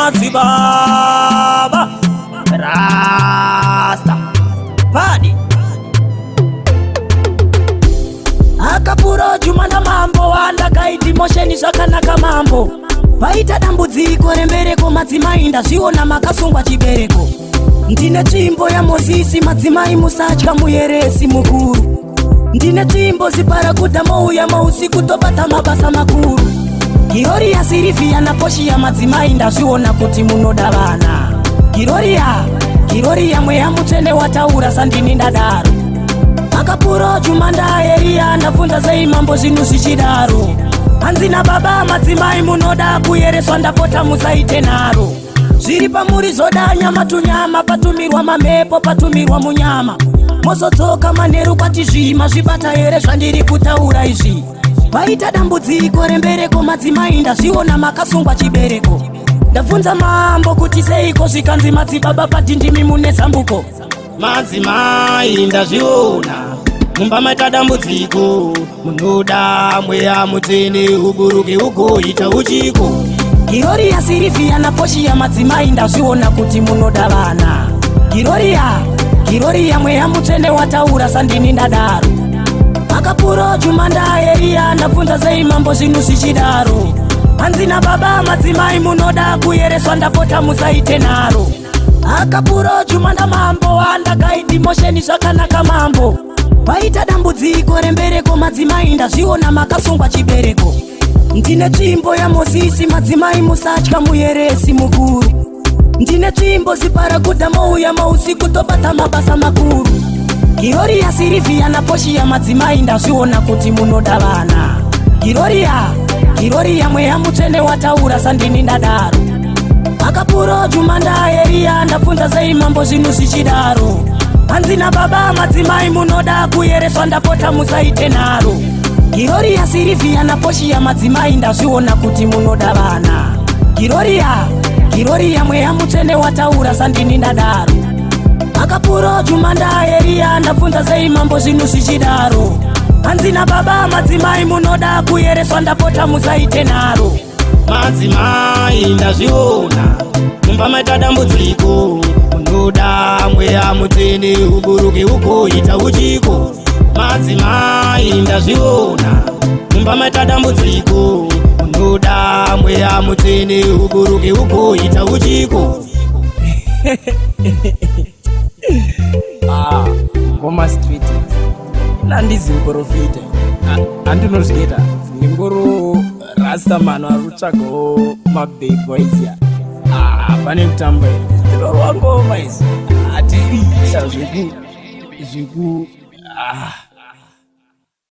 Madzibaba Rasta Padi Akapuro Juma namambo wandakaiti mosheni zvakanaka mambo. Paita dambudziko rembereko madzimai ndazviona makasungwa chibereko. Ndine tsvimbo yaMozisi madzimai musatya muyeresi mukuru. Ndine tsvimbo ziparakuda mouya mausiku tobata mabasa makuru. Giroria Sirivhiya naPoshiya madzimai ndazviona kuti munoda vana. Giroria, Giroria mweya mutsvene wataura sandini ndadaro. Akapuro Jumanda Eriya ndabvunza sei mambo zvinhu zvichidaro. Hanzi nababa madzimai munoda kuyereswa ndapota musaite nharo. Zviri pamuri zvoda nyama tunyama patumirwa mamhepo patumirwa munyama. Mozodzoka manheru kwati zvima zvibata here zvandiri kutaura izvi. Paita dambudziko rembereko madzimai ndazviona makasungwa chibereko. Ndabvunza mambo kuti seiko zvikanzi madzibaba padhindimi mune zambuko. Madzimai ndazviona mumba maita dambudziko munoda mweya mutsvene uburuke ugoita uchiko. Giroria Sirivhiya naPoshiya madzimai ndazviona kuti munoda vana. Giroria, Giroria mweya mutsvene wataura sandini ndadaro. Akapuro Jumanda Eriya ndabvunza sei mambo zvinhu zvichidaro. Hanzi nababa madzimai munoda kuyereswa ndapota musaite nharo. Akapuro Jumanda mambo andakaiti mosheni zvakanaka mambo. Paita dambudziko rembereko madzimai ndazviona makasungwa chibereko. Ndine tsvimbo yaMozisi madzimai musatya muyeresi mukuru. Ndine tsvimbo ziparakuda mouya mausiku tobata mabasa makuru. Giroria Sirivhiya naPoshiya madzimai ndazviona kuti munoda vana. Giroria, Giroria mweya mutsvene wataura sandini ndadaro. Akapuro Jumanda Eriya ndabvunza sei mambo zvinhu zvichidaro. Hanzi nababa madzimai munoda kuyereswa ndapota musaite nharo. Giroria Sirivhiya naPoshiya madzimai ndazviona kuti munoda vana. Giroria, Giroria mweya mutsvene wataura sandini ndadaro. Akapuro Jumanda Eriya ndabvunza sei mambo zvinhu zvichidaro. Hanzi nababa madzimai munoda kuyereswa ndapota musaite nharo. Madzimai ndazviona mumba maita dambudziko munoda mweya mutsvene uburuke ugoita uchiko. Madzimai ndazviona mumba maita dambudziko munoda mweya mutsvene uburuke ugoita uchiko. Ah, Ngoma Street. Nandizi muprofita. Andinozviita. Ndingoro rasta mano ari kutsvagawo mabig boys ya. Ah, pane kutamba here. Tinorwa ngoma izvi. Hatisi kuita zveku zveku ah.